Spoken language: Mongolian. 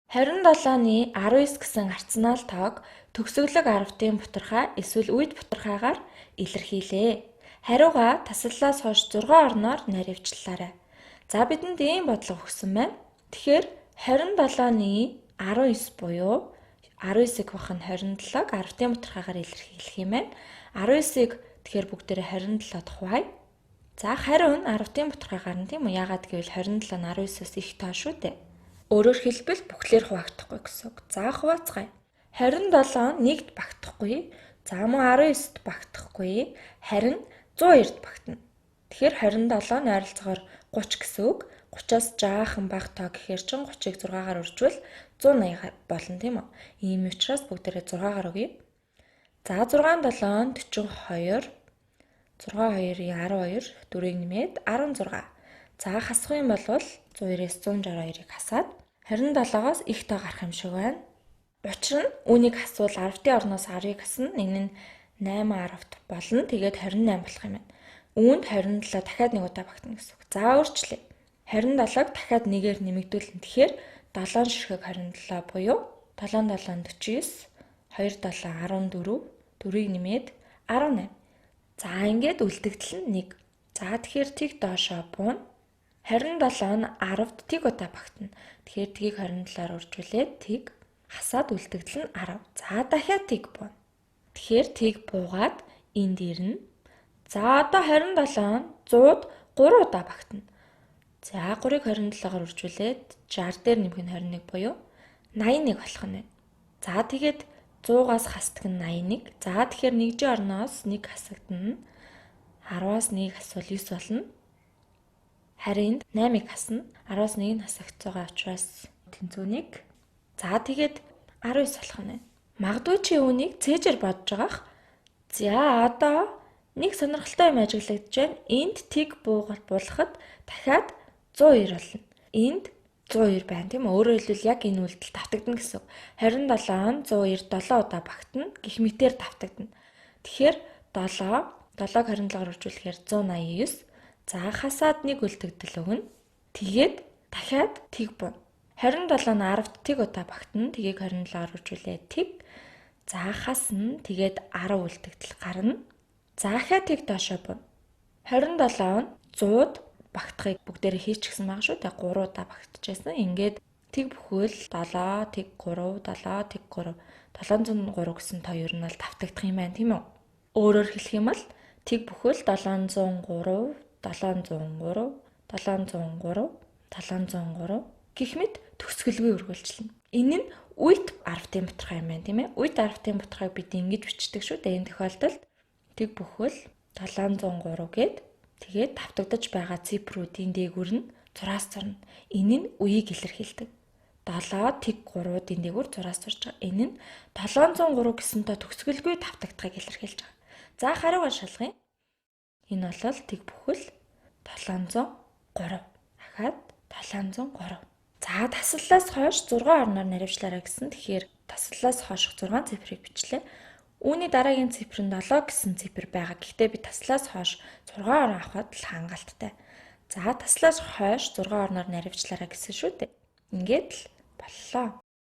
27-ны 19 гэсэн арсенал тоог төгсгөлөг аравтын бутархай эсвэл үйд бутархайгаар илэрхийлээ. Хариугаа таслалаас хойш 6 орноор наривчлаарай. За бидэнд ийм бодлого өгсөн байна. Тэгэхээр 27-ны 19 буюу 19-ыг хавах нь 27-г аравтын бутархайгаар илэрхийлэх юм байна. 19-ыг тэгэхээр бүгдээрээ 27-д хуваая. За хариу нь аравтын бутархай гарна, тийм үү? Яагаад гэвэл 27 нь 19-оос их тоо шүү дээ. Өөрөөр хэлбэл бүхлээр хуваагдахгүй гэсэн үг. За хуваацгаая. 27 нэгд багтахгүй. За мөн 19-д багтахгүй. Харин 102-д багтана. Тэгэхээр 27 нь ойролцоогоор 30 гэсэн үг. 30-аас жаахан бага тоо гэхээр чинь 30-ыг 6-гаар үржвэл 180 болно, тийм үү? Ийм учраас бүгдээрээ 6-гаар өгье. За 6 7 42 6 2-ын 12 4-ийг нэмээд 16. За хасах юм бол 190-ээс 162-ыг хасаад 27-оос их тоо гарах юм шиг байна. Учир нь үүнийг хасвал 10-ын орноос 10-ыг хасна. Энэ нь 8 10-т болно. Тэгээд 28 болох юм байна. Үүнд 27 дахиад нэг удаа багтана гэсэн үг. За өөрчлөе. 27-г дахиад нэгээр нэмэгдүүлнэ. Тэгэхээр 7 ширхэг 27 буюу 7 7 49 2 7 14 4-ийг нэмээд 18. За ингээд үлдэгдэл нь 1. За тэгэхээр тэг доошоо буuna. 27 нь 10-д тэг удаа багтана. Тэгэхээр тгийг 27-аар үржүүлээд тэг хасаад үлдэгдэл нь 10. За дахиад тэг буuna. Тэгэхээр тэг буугаад энд ирнэ. За одоо 27 нь 100-д 3 удаа багтана. За 3-ыг 27-аар үржүүлээд 60 дээр нэмэх нь 21 буюу 81 болох нь байна. За тэгээд 100-аас хасдаг нь 81. За тэгэхээр нэгжийн орноос 1 хасагдана. 10-аас 1 хасвал 9 болно. Харин энд 8-ыг хасна. 10-аас 1 нь хасагдж байгаа учраас тэнцүү 1. За тэгээд 19 болох нь байна. Магадгүй чи үүнийг цээжээр бодож байгаах. За одоо нэг сонирхолтой юм ажиглагдаж байна. Энд тэг буулгахад дахиад 102 болно. Энд 102 байна, тийм үү? Өөрөөр хэлбэл яг энэ үйлдэл давтагдана гэсэн үг. 27 нь 102 7 удаа багтана гэх мэтээр давтагдана. Тэгэхээр 7 7-г 27-аар үржүүлэхээр 189. За хасаад нэг үлдэгдэл өгнө. Тэгээд дахиад тэг буuna. 27 нь 10-т тэг удаа багтана. Тэгийг 27-аар үржүүлээ тэг. За хасна. Тэгээд 10 үлдэгдэл гарна. За дахиад тэг доошоо буuna. 27 нь 100-д багтахыг бүгдээрээ хийчихсэн байгаа шүү дээ. 3 удаа багтчихсан. Ингээд тэг бүхэл 7 тэг 3 7 тэг 3 703 гэсэн тоо ер нь бол давтагдах юм байна, тийм үү? Өөрөөр хэлэх юм бол тэг бүхэл 703 703 703 703 гэх мэт төгсгөлгүй үргэлжлэнэ. Энэ нь үйт аравтын бутархай юм байна, тийм ээ? Үйт аравтын бутархайг бид ингэж бичдэг шүү дээ. Энэ тохиолдолд тэг бүхэл 703 гээд тэгээд давтагдаж байгаа цифрүүдийн дээгүүр нь зураас зурна. Энэ нь үеийг илэрхийлдэг. 7 тэг 3-ын дээгүүр зураас зурж байгаа. Энэ нь 703 гэсэн тоо төгсгөлгүй давтагдахыг илэрхийлж байгаа. За хариугаа шалгая. Энэ бол тэг бүхэл 703. Дахиад 703. За таслалаас хойш 6 орноор наривчлаарай гэсэн. Тэгэхээр таслалаас хойших 6 цифрыг бичлээ. Үүний дараагийн цифр нь 7 гэсэн цифр байгаа. Гэхдээ би таслаас хойш 6 орон авахад л хангалттай. За таслаас хойш 6 орноор наривчлаарай гэсэн шүү дээ. Ингээд л боллоо.